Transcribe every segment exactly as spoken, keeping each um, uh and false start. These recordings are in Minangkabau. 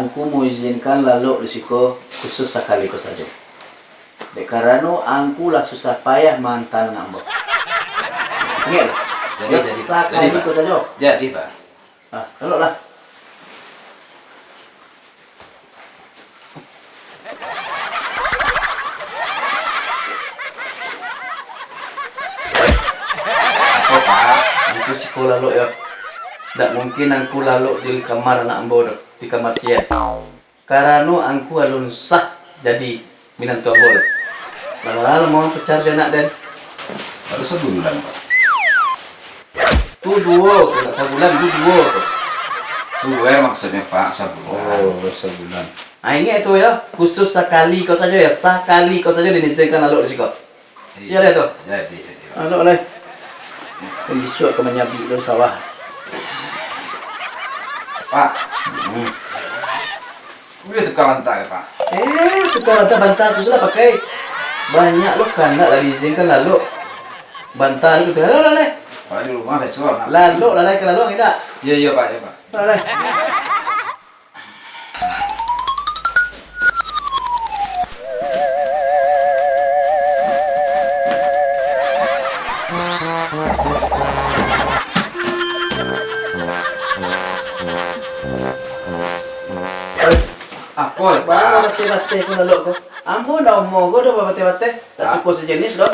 Angku muizinkan lalok di siko khusus sakali ko sajo. Dek karano angku lah susah payah maanta anak ambo. Ingek lah. Jadi, jadi, sakali jadi, Pak. Ko sajo. Jadi, Pak. Ah, laloklah. Apo, Pak? Angku siko lalok yo. Ndak mungkin angku lalok di kamar anak ambo tu, di kamar sian. Karano angku alun sah jadi minantu ambo tu. Lah bara lamo pacar jo anak den? Baru sabulan, Pak. Tu duo tu, ndak sabulan, tu duo tu. Suwe maksudnyo, Pak, sabulan. Oh, sabulan. Ah, ingek tu yo, khusus sakali ko sajo yo, sakali ko sajo den izinkan lalok di siko. Iyo, lai tu. Jadi, jadi, Pak. Lalok, lai. Kan bisuak ka manyabik daun sawah. Pak. Hmm. Buliah tuka banta ka, Pak? Eh, tuka banta, banta tu se lah pakai. Banyak lo kandak lah diizinkan lalok. Banta tu, lalok lah, lai. Pak, di rumah bisuak, Pak. Lalok lah, lai, ka lalok, indak? Iyo, iyo, Pak, iyo, Pak. Lalok, lai. Apo lah, Pak? Babateh-bateh ko lalok ko. Ambo ndak amuah ko doh babateh-bateh. Dak suko sajenis doh.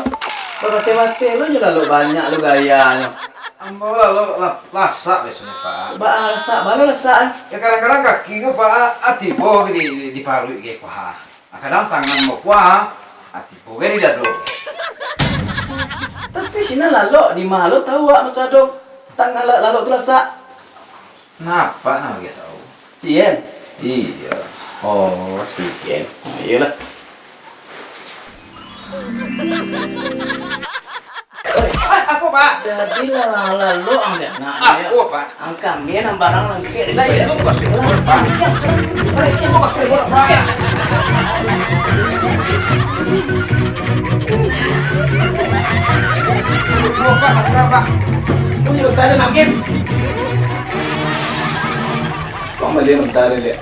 Babateh-bateh lo nyo lalok banyak lo gayanyo. Ambo lalok la-, lasak biasonyo, Pak. Baa lasak, baa lo lasak, eh? Yo, kadang-kadang kaki ko, Pak, ah, tibo di, di, di paruik ge, Pak. Ah, kadang tangan ambo, Pak, ah, tibo ge di dado. Tapi sinan lalok, di ma lo tau awak maso ado tangan la-, lalok tu lasak? Napa nak bagi tahu? Si Yen? Iya. Oh, si Yen. Oh, iyolah. Eh, apo, Pak? Jadi lah, lalok ang nak, nak, apo, Pak? Ang kami nang barang langkek. Lah, itu pas, Pak. Itu pas, Pak. Pak, Pak. Kau balik mentari, Dek.